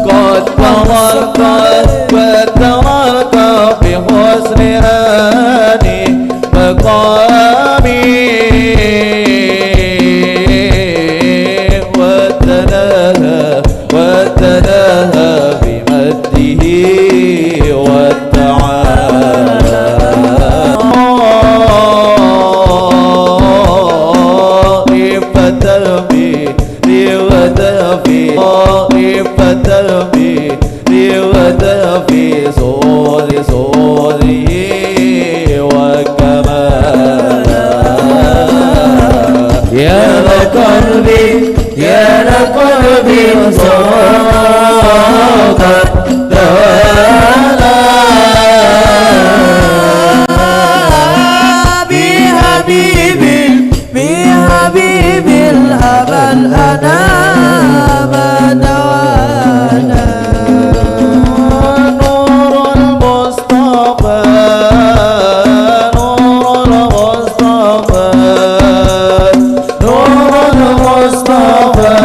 قد قررت وتررت بحسن آني مقامي وتناهى وتناهى بمده والتعالى في صور صوره وكمالا يا لقلبي يا لقلبي صوتا توالا بحبيبي بحبيبي الأبى الأنام دوانا نور المصطفى نور المصطفى نور المصطفى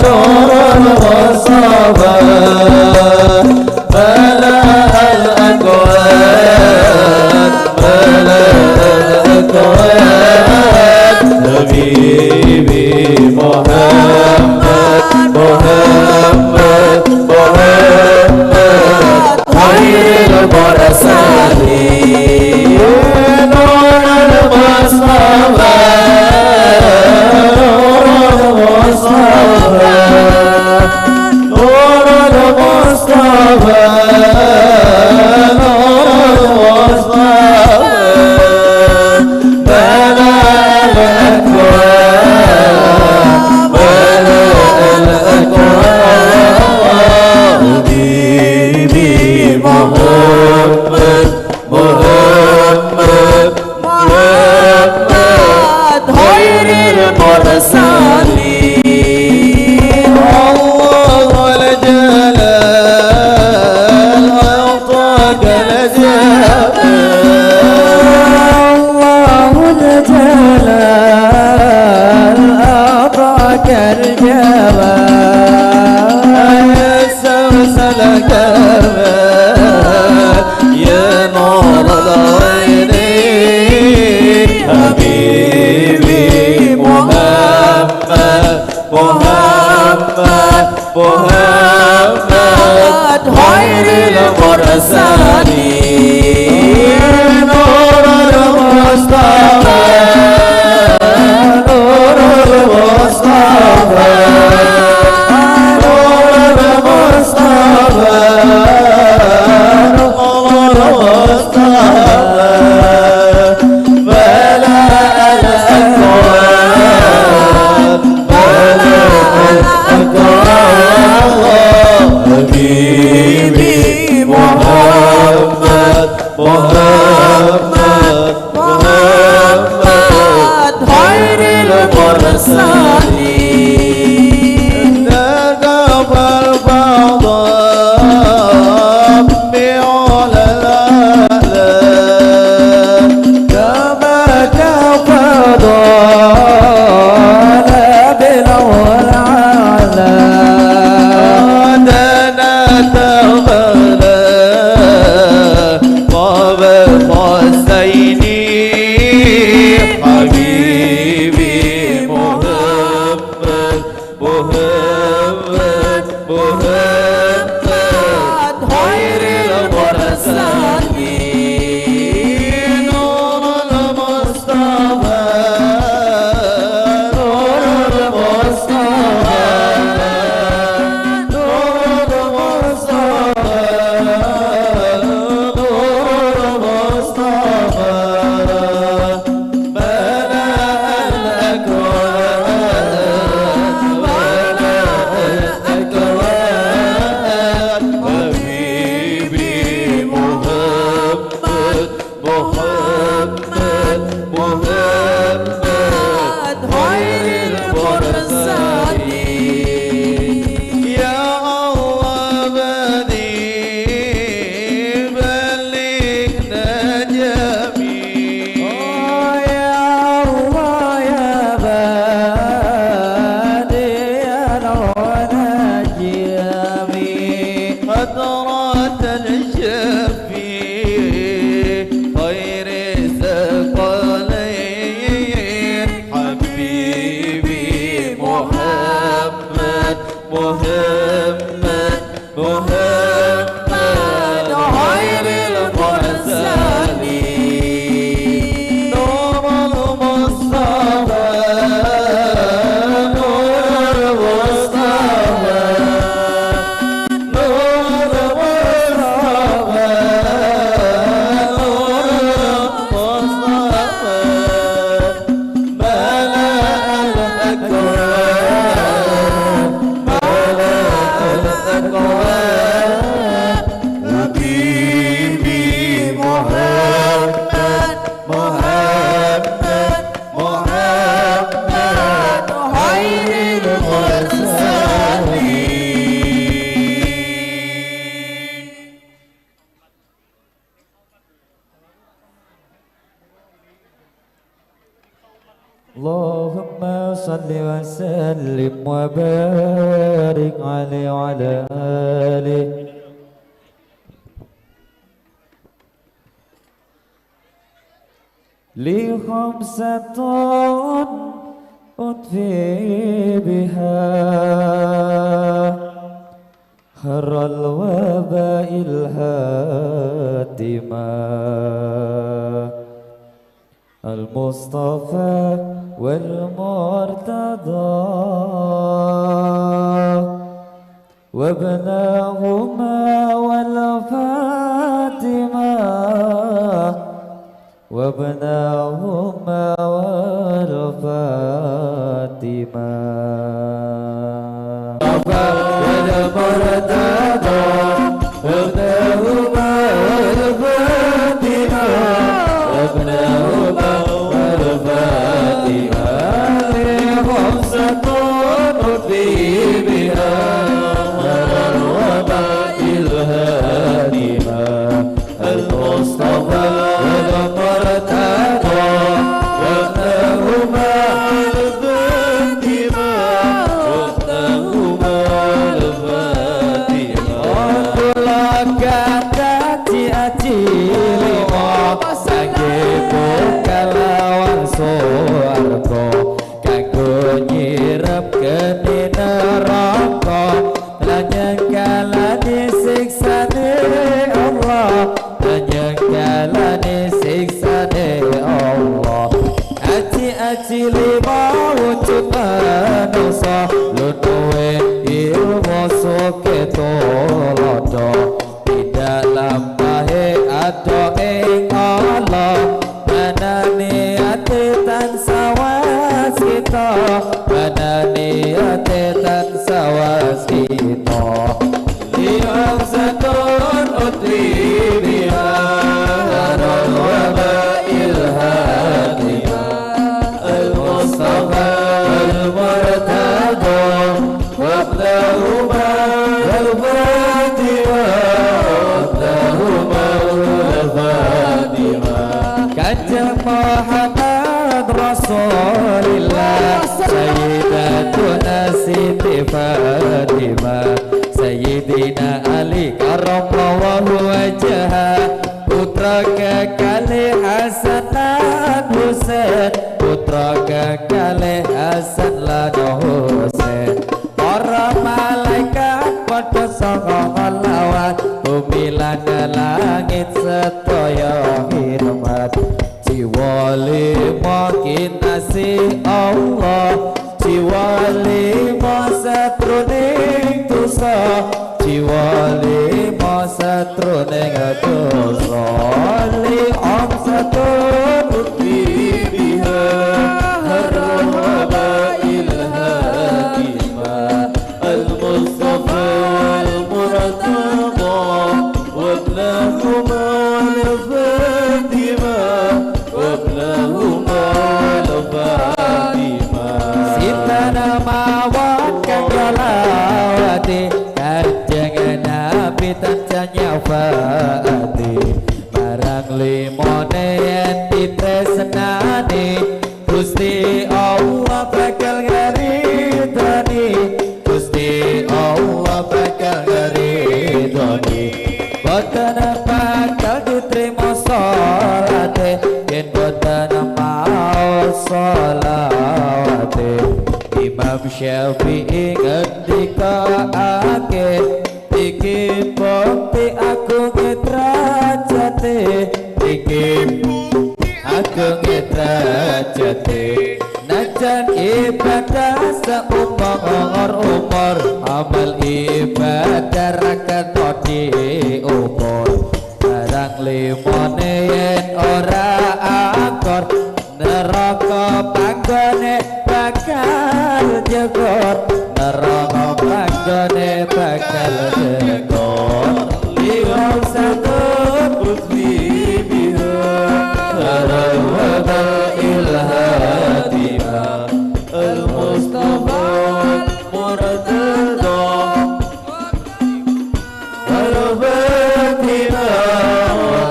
نور المصطفى ملأ الأكوان ملأ الأكوان حبيبي محمد محمد محمد خير المرسلين نور المصطفى نور المصطفى نور المصطفى نور المصطفى ملأ الأكوان ملأ الأكوان حبيبي محمد محمد محمد خير المرسلين الله الجلال أعطاك الجمال الله الجلال أعطاك الجمال يا سوسن الكمال يا نور العين حبيبي محمد محمد محمد خير المرسلين نور المصطفى نور المصطفى نور المصطفى نور المصطفى ملأ الأكوان ملأ الأكوان حبيبي محمد محمد محمد خير المرسلين نجف الفضاء بعلى الأعلى كما تفضل بالأعلى دنا تغلى قاب قوسين حبيبي محمد محمد محمد خير المرسلين نور المصطفى نور المصطفى نور المصطفى نور المصطفى ملأ الأكوان ملأ Muhammad Muhammad خير المرسلين. نور المصطفى نور المصطفى نور المصطفى نور المصطفى ملأ الأكوان ملأ الأكوان حبيبي محمد محمد محمد خير المرسلين. اللهم صل وسلم وبارك عليه وعلى آله. لي خمسة أطفي بها حر الوباء الهاتمة المصطفى والمرتضى وابنهما والفاطمة وابنهما والفاطمة والمرتضى وابنهما والفاطمة وابنهما والفاطمة خمسة أطفي بها نار الوباء الهادمة المصطفى والمرتضى وابنهما والفاطمة وابنهما والفاطمة. Kula kata aci lima kangge kalawan swarga kanggo nyirep geni neraka lan kalane siksane Allah lan kalane siksane Allah. Aci-aci lima wujud manusa lunuwe ilmu suketo lodo tidak lampahe ado ing Allah manane ati tansah waskita manane ati tansah waskita. خمسة أطفي بها نار الوباء الهادمة المصطفى المرتضى وابنهما والفاطمة وابنهما والفاطمة. Kanjeng Muhammad Rasulillah Sayyidatuna Siti Fatimah Sayyidina Ali karramallahu wajhaha putra kekali Hasan lan Husain putra kekali Hasan lan Husain. Para malaikat padha sanga nglawat bumi lan langit sedaya hormat jiwa lima kinasih Allah jiwa lima satruning dosa jiwa lima satruning dosa li amsatun أطفي بها هر الوباء الهادمة المصطفى المرتضى وابنهما والفاطمة وابنهما والفاطمة. Sinten mawon kang nyolawati Kanjeng Nabi tansah nyafaati marang limone yen ditresnani Gusti Allah bakal ngaridani Gusti Allah bakal ngaridani boten bakal diterima salate yen boten mau sholawate. Imam Imam Syafi'i ngendikake iki bukti agunge derajate, iki bukti agunge derajate. Najan ibadah seumur umur, amal ibadah rakyat diukur. Barang limone yen ora akor, neraka panggone bakal jegor, neraka panggone bakal jegor. Lima satu putri biha harawada ilhatima al-Mustafa al-Murtada al-Fatima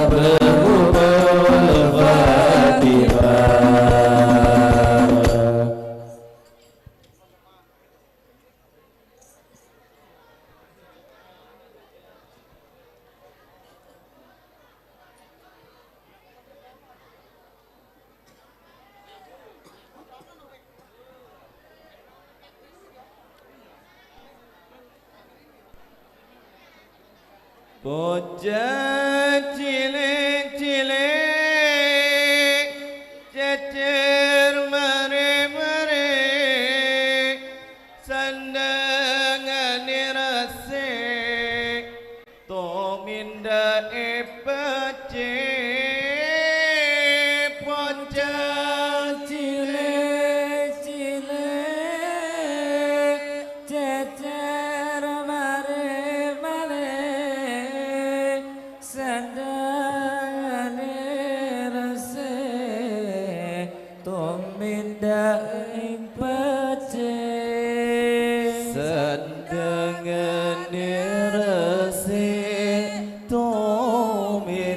al-Fatima. Bocah cilik-cilik cecer mare-mare sandangane resik tumindake becik. Bocah cilik-cilik cecer mare-mare sandangane resik tumindak ing becik. Sandangane resik tumindak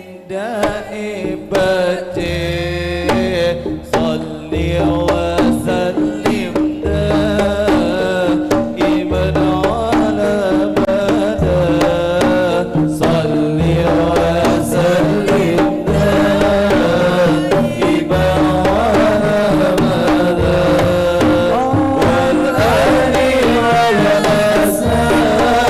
ing becik. Sholli wa sallim daiman ala abada, sholli wa sallim daiman ala abada, wal ali wal ashabi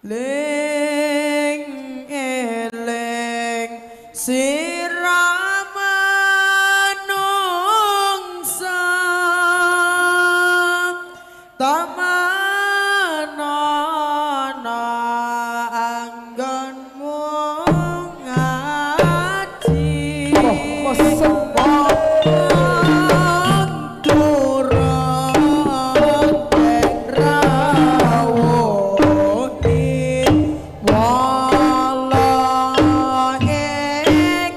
Ling eling sira manungsa tamanana anggonmu ngaji. Turun rawuhi wala ing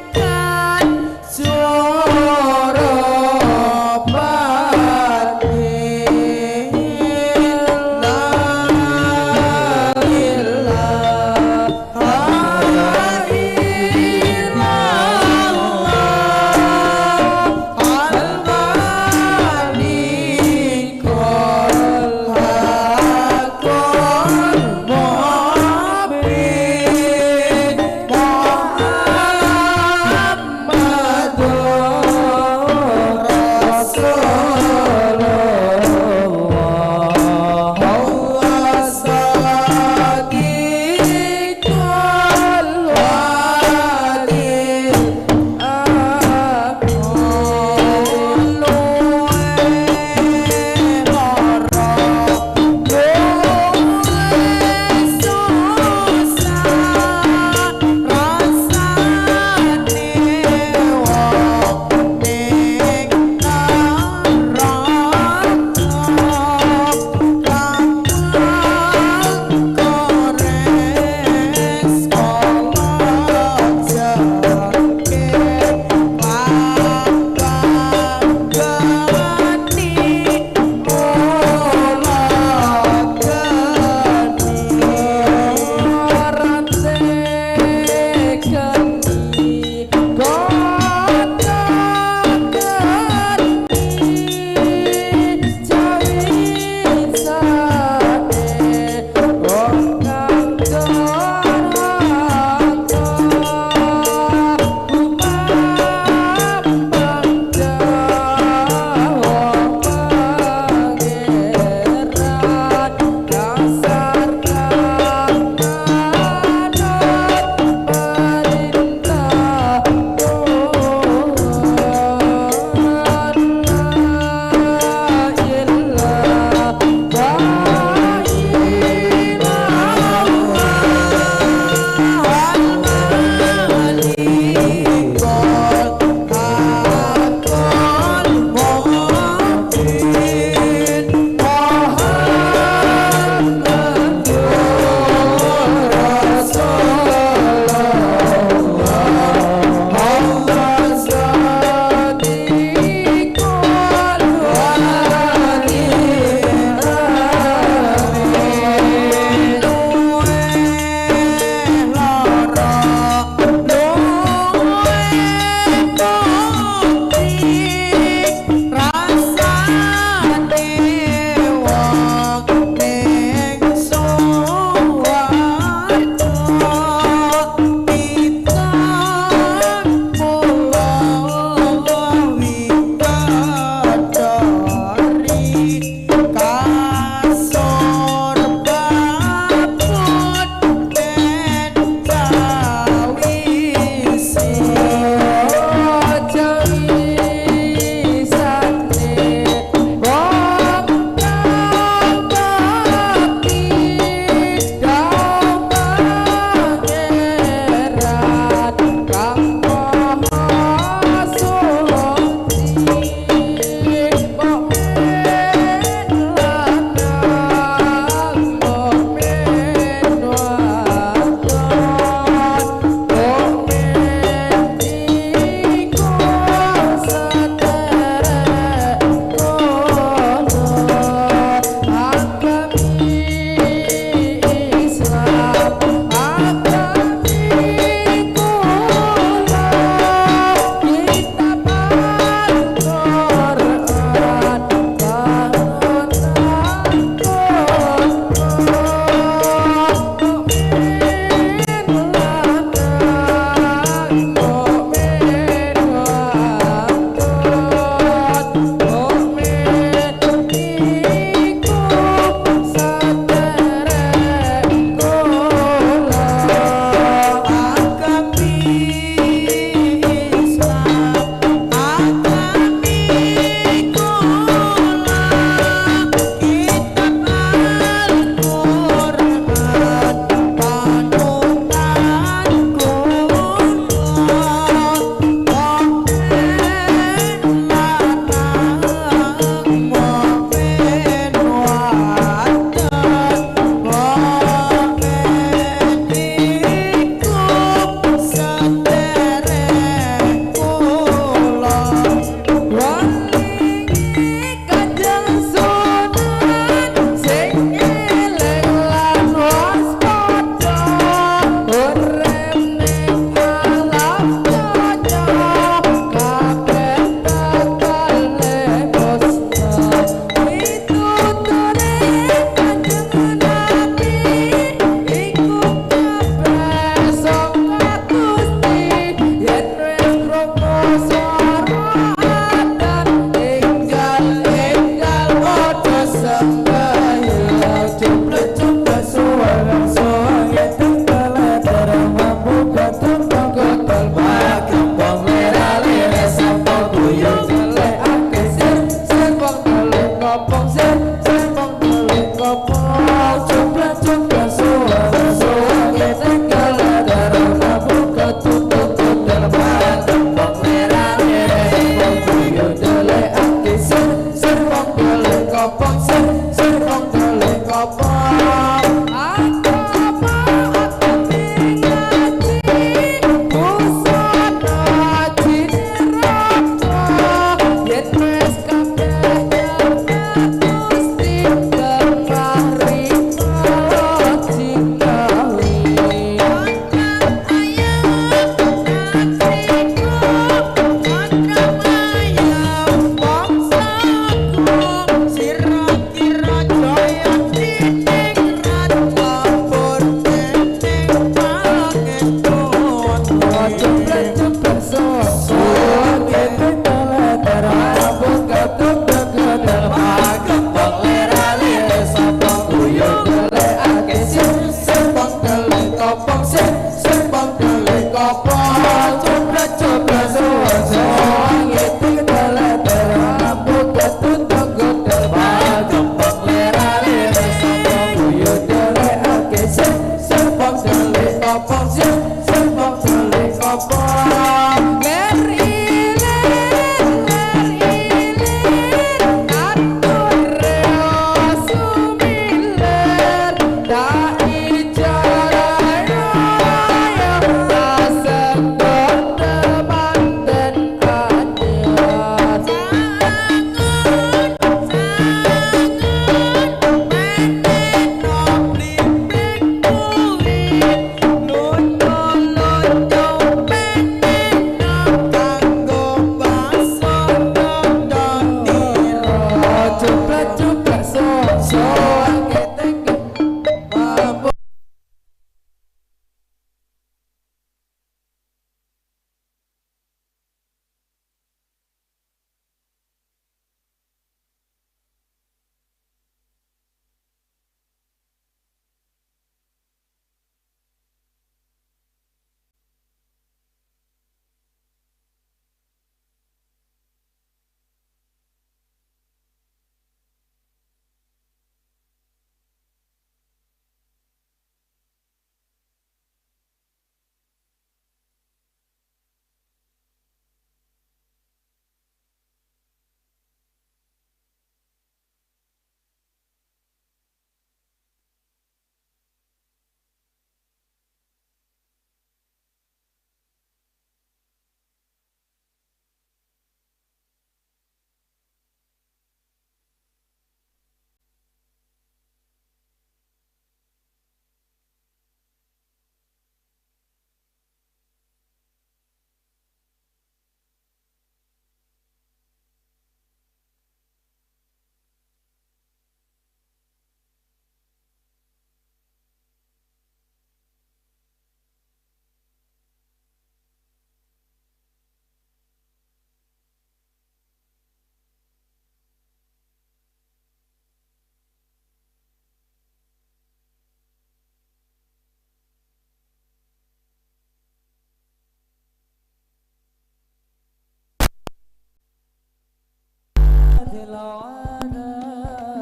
الوداع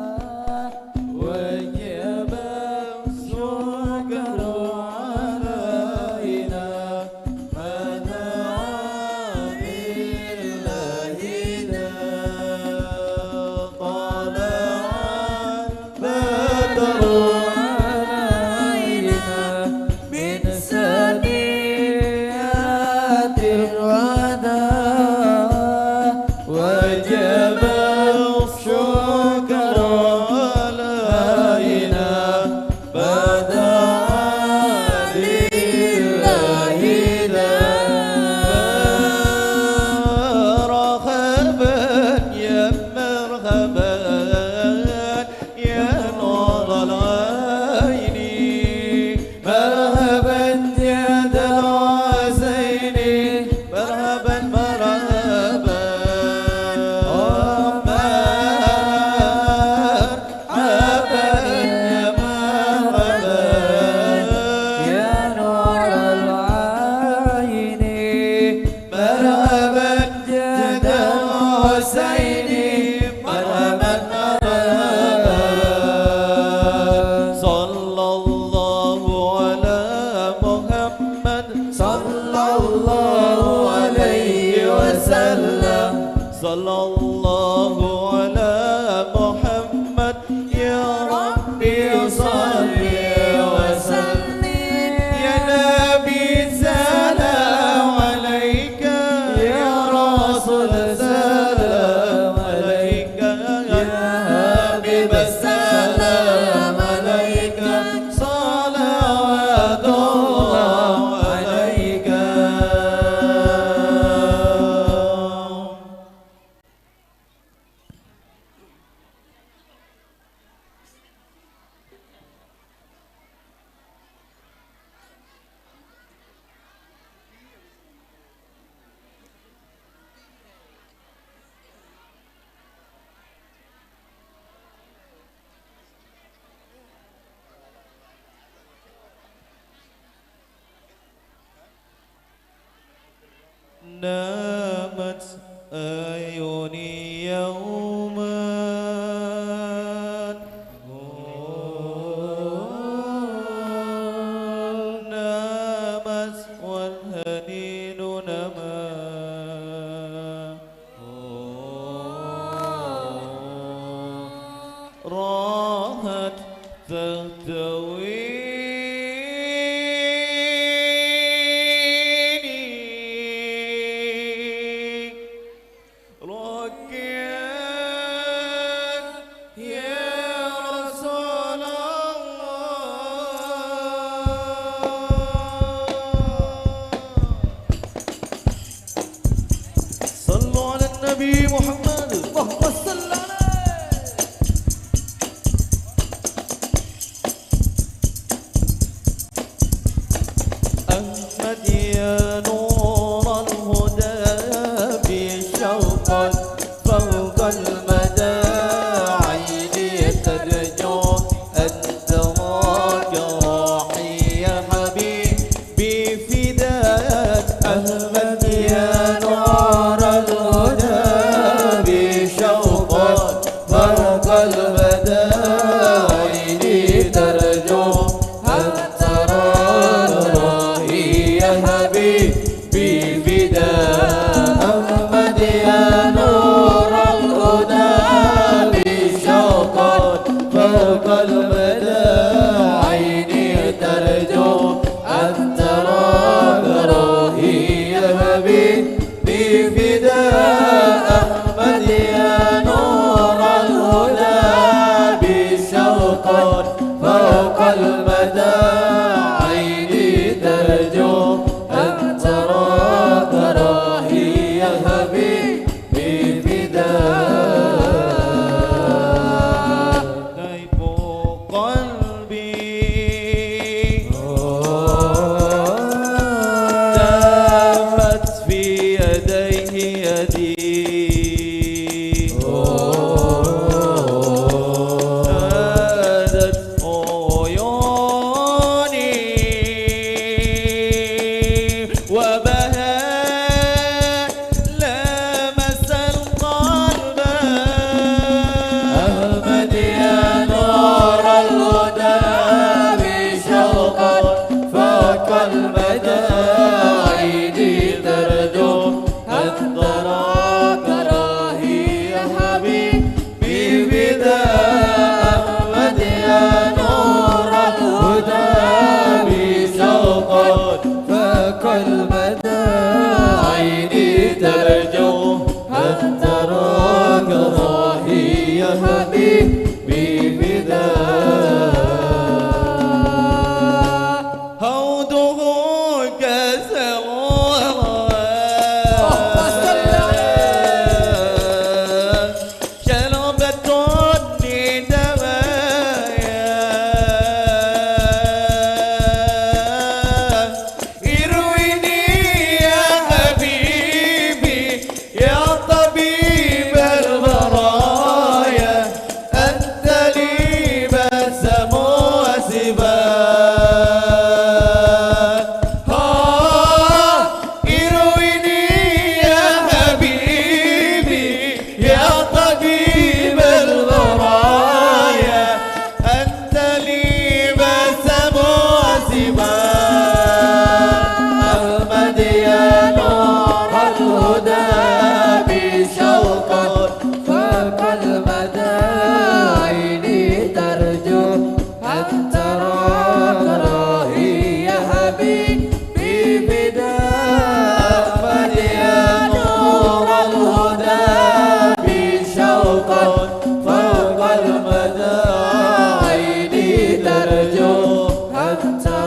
وجب الشكر علينا ما دعا لله طلع البدر علينا من ثنيات الوداع وجب الشكر علينا بدعا لله مرحبا يا مرحبا يا نور العين مرحبا يا العزين مرحبا مرحبا مرحبا يا مرحبا يا نور العين مرحبا جد الحسين مرحبا مرحبا صلى الله على محمد صلى الله عليه وسلم صلى الله على محمد يا ربي صل وسلم يا نبي سلام عليك يا رسول سلام عليك يا حبيب السلام عليك صلوات الله عليك. نامت أعيني يوما نامت والهنين نما راحت تهتويني ركيان يا رسول الله. صلوا على النبي محمد اللهم صل عليه. أحمد يا نور الهدى بشوقا فوق المدى عيني ترجو أن تراك روحي يا حبيبي فداك. أحمد يا نور الهدى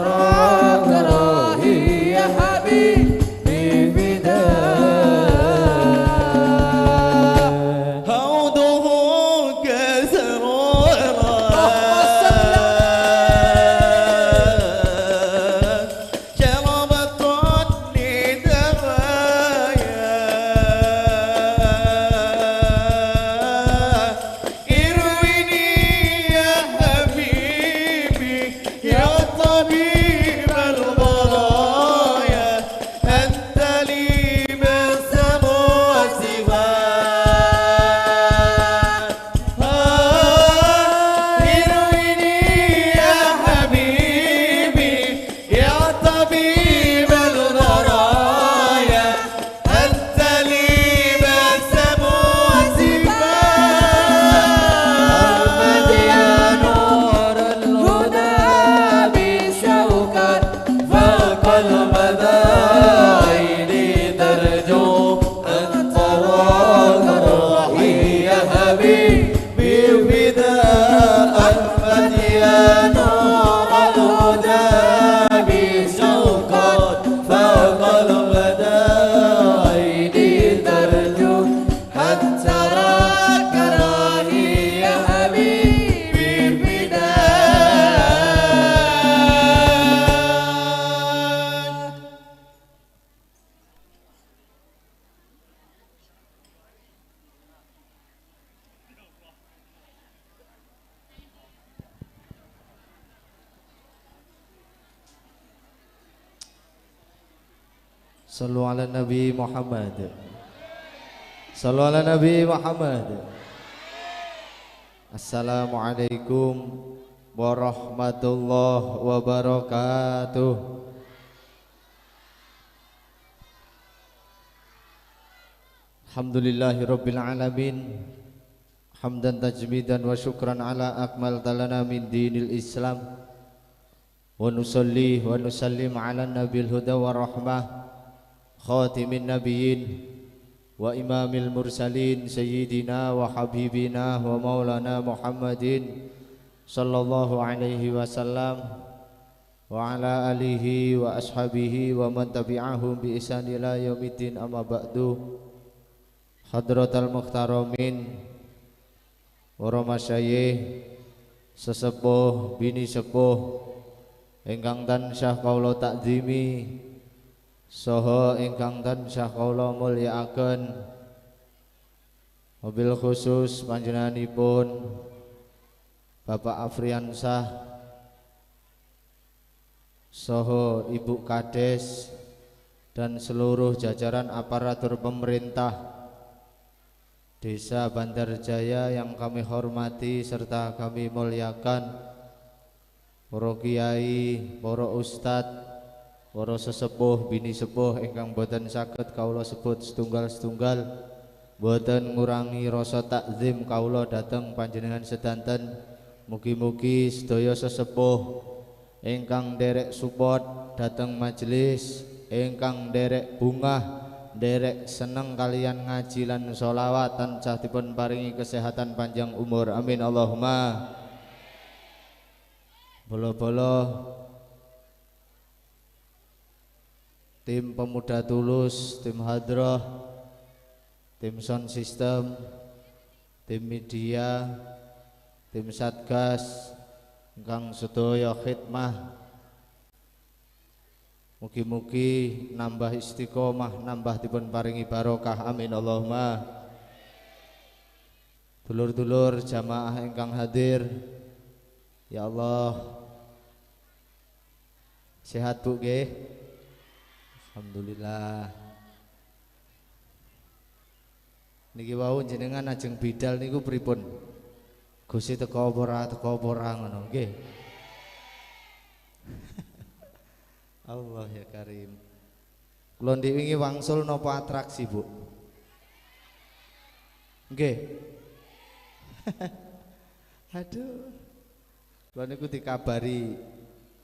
تراك راهي يا حبيبي فداء. هوده كسرورا شربتني دوايا ارويني يا حبيبي يا طبيب البرايا أنت لي بسم وسواك. ارويني يا حبيبي يا طبيب البرايا أنت لي بسم وسواك. أحمد يا نور الهدى بشوكة فوق المدى عيني ترجو أن تراك روحي يا حبيبي فداء. أحمد يا نور الهدى بشوقا فوق المدى عيني ترجو أن تراك راهي يا حبيبي فداء. Sallu ala Nabi Muhammad. Sallu ala Nabi Muhammad. Assalamualaikum warahmatullahi wabarakatuh. Alhamdulillahirabbil alamin. Hamdan tajmidan wa syukran ala akmalta lana min dinil Islam. Wa nusalli wa nusallim ala nabil huda wa rahmah khatimin nabiyyin wa imamil mursalin sayyidina wa habibina wa maulana Muhammadin sallallahu alaihi wasallam wa ala alihi wa ashabihi wa man tabi'ahum bi ihsan ila yaumiddin, amma ba'du. Hadratal muhtaramin, para masyayikh, sesepuh, bini sepuh ingkang tansah kawula takzimi saha ingkang tansah kawula mulyakaken, mobil khusus panjenenganipun Bapak Afriansah saha Ibu Kades dan seluruh jajaran aparatur pemerintah Desa Bandarjaya yang kami hormati serta kami muliakan, para kiai, para ustadz, para sesepuh, bini sepuh ingkang boten saged kawula sebut setunggal-setunggal, boten ngurangi rasa takzim kawula dhateng panjenengan sedanten. Mugi-mugi sedaya sesepuh ingkang nderek support dhateng majelis, ingkang nderek bungah, nderek seneng kalian ngaji lan sholawat, tansah dipun paringi kesehatan panjang umur, amin Allahumma. Bolo-bolo tim Pemuda Tulus, tim Hadroh, tim sound system, tim media, tim Satgas ingkang sedaya khidmah, mugi-mugi nambah istiqomah, nambah dipun paringi barokah, amin Allahumma. Dulur-dulur jamaah ingkang hadir, ya Allah, sehat Bu nggih? Alhamdulillah. Niki wau jenengan ajeng bidal niku pripun? Gusti teko apa ora ngono nggih. Allah ya Karim. Kula ndik wingi wangsul napa atraksi, Bu? Nggih. Aduh. Kula niku dikabari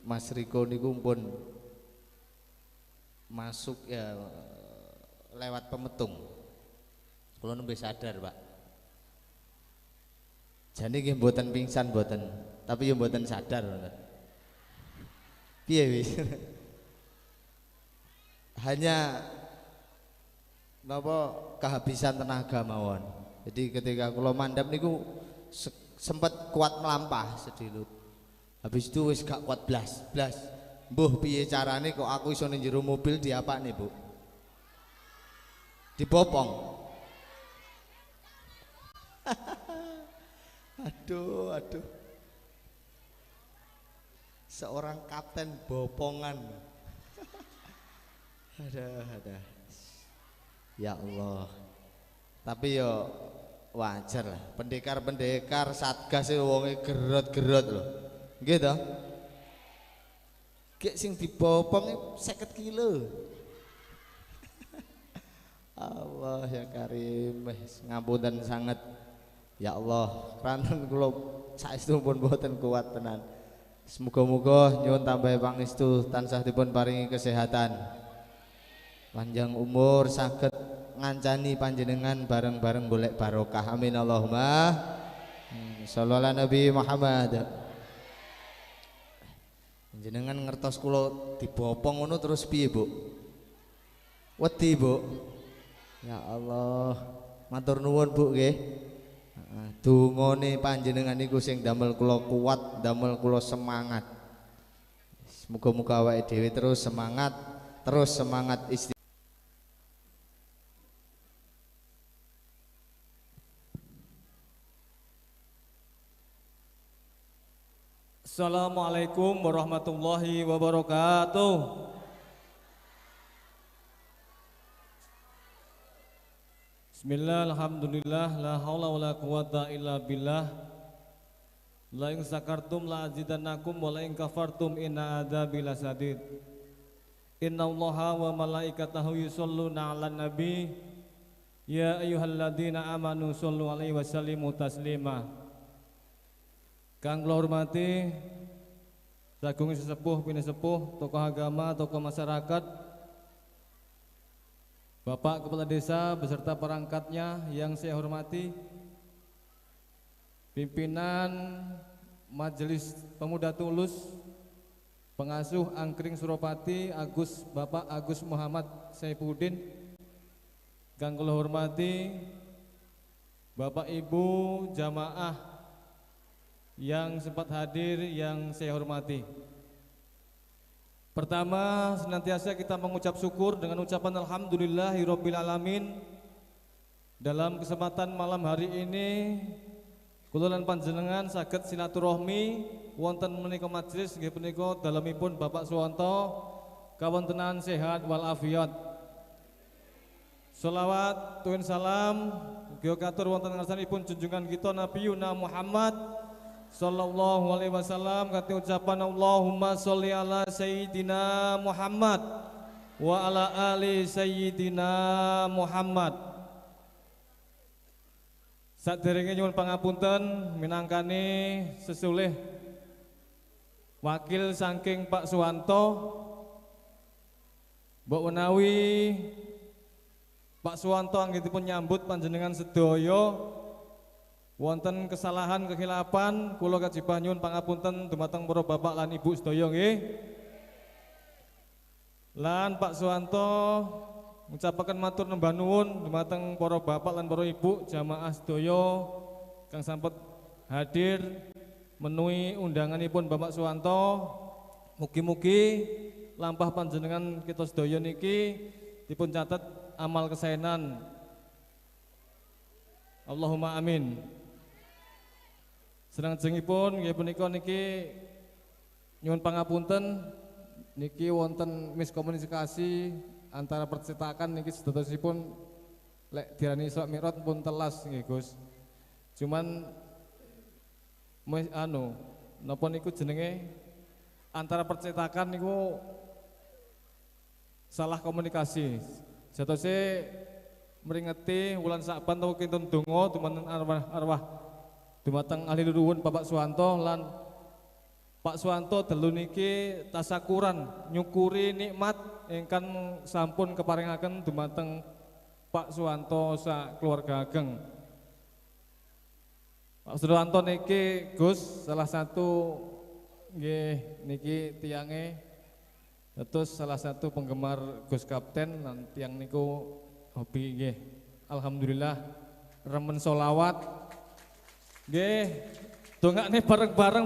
Mas Riko niku pun masuk ya lewat Pemetung. Kula nembe sadar, Pak. Jane nggih mboten pingsan mboten, tapi ya mboten sadar. Piye wis? Hanya napa kehabisan tenaga mawon. Jadi ketika kula mandap niku sempat kuat melampah sedilut. Habis itu wis gak kuat blas, blas. Mbuh piye carane kok aku iso ning jero mobil diapakne, Bu? Dibopong. Aduh, aduh. Seorang kapten bopongan. Aduh, aduh. Ya Allah. Tapi yo wajar lah. Pendekar-pendekar satgas wonge gerot-gerot lho. Nggih to? Gek sing dibopong 50 kilo. Allah ya Karim, ngapunten sanget. Ya Allah, kranten kula saestu pun mboten kuat tenan. Semoga-moga nyuwun tambahi pangestu tansah dipun paringi kesehatan. Panjang umur saged ngancani panjenengan bareng-bareng golek barokah. Amin Allahumma. Shallallahu ala Nabi Muhammad. Jenengan ngertos kula dibopong ngono terus piye, Bu? Wedi, Bu. Ya Allah, matur nuwun Bu nggih. Dungane panjenengan niku sing damel kula kuat, damel kula semangat. Muga-muga awake dhewe terus semangat, terus semangat istiqomah. Assalamualaikum warahmatullahi wabarakatuh. Bismillah, alhamdulillah, la haula wala quwata illa billah. La in sakartum la azidannakum wa la in kafartum inna adzabi lasadid. Innallaha wa malaikatahu yusholluna 'alan nabi. Ya ayyuhalladzina amanu shollu alaihi wa sallimu taslima. Kang kula hormati sagung sesepuh pinisepuh, tokoh agama, tokoh masyarakat, Bapak Kepala Desa beserta perangkatnya yang saya hormati, pimpinan Majelis Pemuda Tulus, pengasuh Angkring Suropati Agus Bapak Agus Muhammad Saifuddin, kang kula hormati Bapak Ibu jamaah yang sempat hadir yang saya hormati. Pertama, senantiasa kita mengucap syukur dengan ucapan alhamdulillahirabbil alamin. Dalam kesempatan malam hari ini kula lan panjenengan saged silaturahmi wonten menika majelis nggih punika dalemipun Bapak Suwanto kawontenan sehat walafiat. Sholawat tuwin salam ugi katur wonten ngarsanipun junjungan kita Nabi Yuna Muhammad sallallahu alaihi wasallam kati ucapan Allahumma sholli ala sayyidina Muhammad wa ala ali sayyidina Muhammad. Saderenge nyuwun pangapunten minangkani sesulih wakil saking Pak Suwanto, mbok menawi Pak Suwanto anggenipun nyambut panjenengan sedaya wonten kesalahan kekhilafan kula kajibah nyuwun pangapunten dumateng para bapak lan ibu sedaya nggih. Lan Pak Suwanto ngucapaken matur nembah nuwun dumateng para bapak lan para ibu jamaah sedaya kang sampet hadir menuhi undanganipun Bapak Suwanto. Mugi-mugi lampah panjenengan kita sedaya niki dipun catet amal kesaenan. Allahumma amin. Salajengipun nggih punika niki nyuwun pangapunten niki wonten miskomunikasi antara percetakan niki sedotosipun lek diarani Isra Mi'raj pun telas nggih Gus. Cuman anu napa niku jenenge antara percetakan niku salah komunikasi. Jatose mringeti wulan Sa'ban tau kinten donga dumateng arwah dumateng ahli leluhur Bapak Suwanto lan Pak Suwanto dalu niki tasakuran nyukuri nikmat ingkang sampun keparingaken dumateng Pak Suwanto sak keluarga ageng. Pak Suwanto niki Gus salah satu nggih niki tiange Terus salah satu penggemar Gus Kapten nanti yang niku hobi nggih. Alhamdulillah remen solawat. Nggih, dongakne bareng-bareng.